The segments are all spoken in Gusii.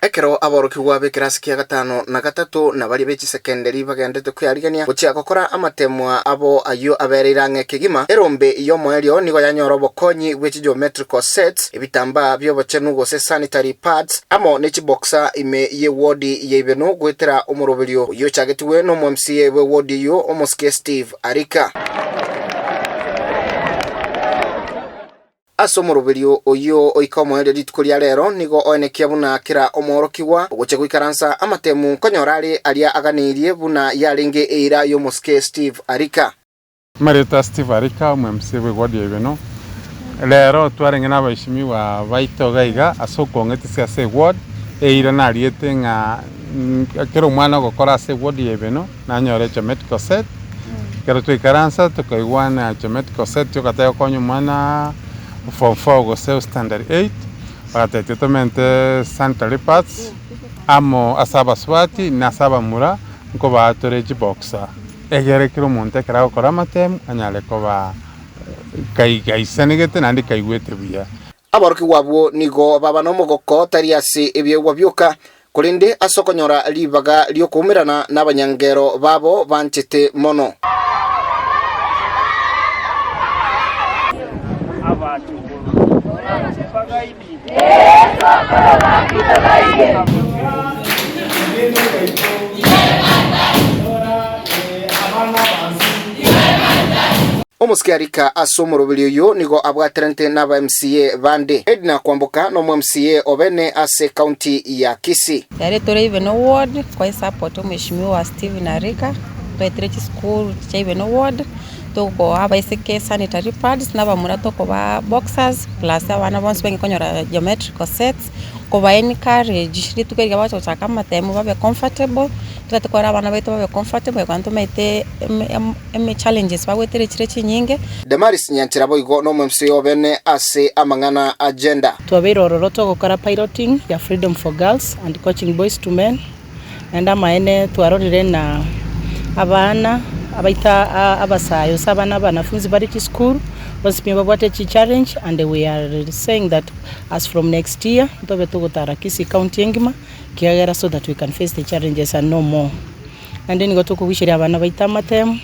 Ekero aborokigwa b'ekerasi kia gatano na gatato na baria be chisekenderi bagendete kwearigania gochia gokora amatemwa abo ayio abereire ang'e kegima, erombe y'omoerio nigo yanyora obokonyi bwe chigeometrical sets, ebitambaa bi'obochenu gose sanitary pads, amo ne chiboxer ime y'ewodi ya Ibeno goetera omoroberio oyio ochagetigwe n'omo-MCA bw'ewodi eyio omosike Steve Arika. Ase omoroberio oyio oika omoerio rituko ria rero, nigo oenekia buna kera omworokigwa ogochia goikaransa amatemu nkonyora are aria aganeirie buna yarenge eira y'omosike Steve Arika. Marieta Steve Arika, omo-MC bw'eward ya Ibeno, Rero twarenge nabaishimiwa baito iga iga ase okong'etisia ase eward, eira nariete ng'a kera omwana ogokora ase eward ya Ibeno nanyore geometrical set, ekero twaikaransa tokaigwana geometrical set yoka tegokonya omwana form four gose standard eight, bagatetia tomente sanitary pads amo ase abasubati na ase abamura nkobaa tore chiboxer. Egere kera omonto ekero agokora amatemu anyare koba gaisanegete naende kaigwete buya. Aborokigwa abwo nigo baba nomogoko tari ase ebiegwa bioka, korende ase okonyora ribaga ri'okoumerana nabanyangero babo banchete mono. Omosike Arika ase omoroberi oyio nigo abwaterente n'aba MCA bande. Edna Kwamboka nomo MCA obene ase county ya Kisii. Yare tore Ibeno ward kwa support omweshimiwa Stephen Arika twetire chisukuru chia Ibeno ward tokoa abaiseke sanitary pads na abamura tokobaa boxers plus abana bonsi banyare konyora geometrical sets, koba encourage rituko erio bagocha gochaka amatemo babe comfortable, totagete kore abana baito babe comfortable ekero ntomaete eme challenges bagoetera chire chinyinge. Damaris Nyanchera boigo nomo-MCA obene ase amang'ana a gender. Twabeire ororo togokora piloting ya Freedom for Girls and Coaching Boys to Men, naende amaene twarorire ng'a abana abaito abasae gose abana abanafunzi bare chisukuru, bonsi pi babwate chichallenge and we are saying that as from next year ntobe togotara Kisii county engima ekiagera so that we can face the challenges and no more. Naende nigo tokoguicheria abana baito amatemu,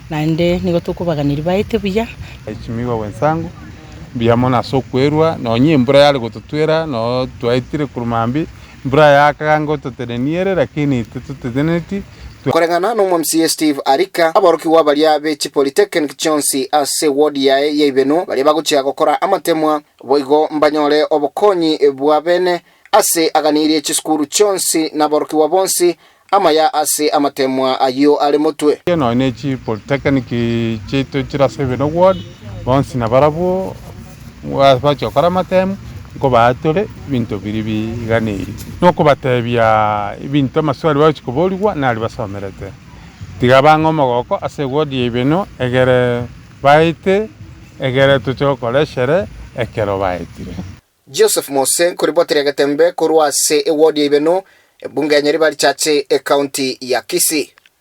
naende nigo tokobaganeria baete buya. Mheshimiwa wenzangu, mbuya mono ase okwerwa, nonye embura yare gototwera, noo twaetire korwa mambia, embura yakaga ngototenenia ere lakini titoteneneti. Koreng'ana n'omo-MCA Steve Arika, aborokigwa baria be chipolytechnic chionsi ase ward yaye ya Ibeno baria bagochia gokora amatemwa boigo mbanyore obokonyi bwa bene ase aganirie chisukuru chionsi naborokigwa bonsi amaya ase amatemwa ayio are motwe. Nonya ne chipolytechnic chiaito chire ase Ibeno ward bonsi nabarabwo bachia gokora amatemu nkobaa tore ebinto biria biganeiri. Nokobatebia ebinto amaswali bagochia koborigwa naria basomerete. Tiga bang'e omogoko ase eward ya Ibeno egere baete egere toche gokora eshere ekero baetire. Joseph Mose nkoribwateria egetembe korwa ase eward ya Ibeno, ebunge ya Nyaribari Chache, ecounty ya Kisii.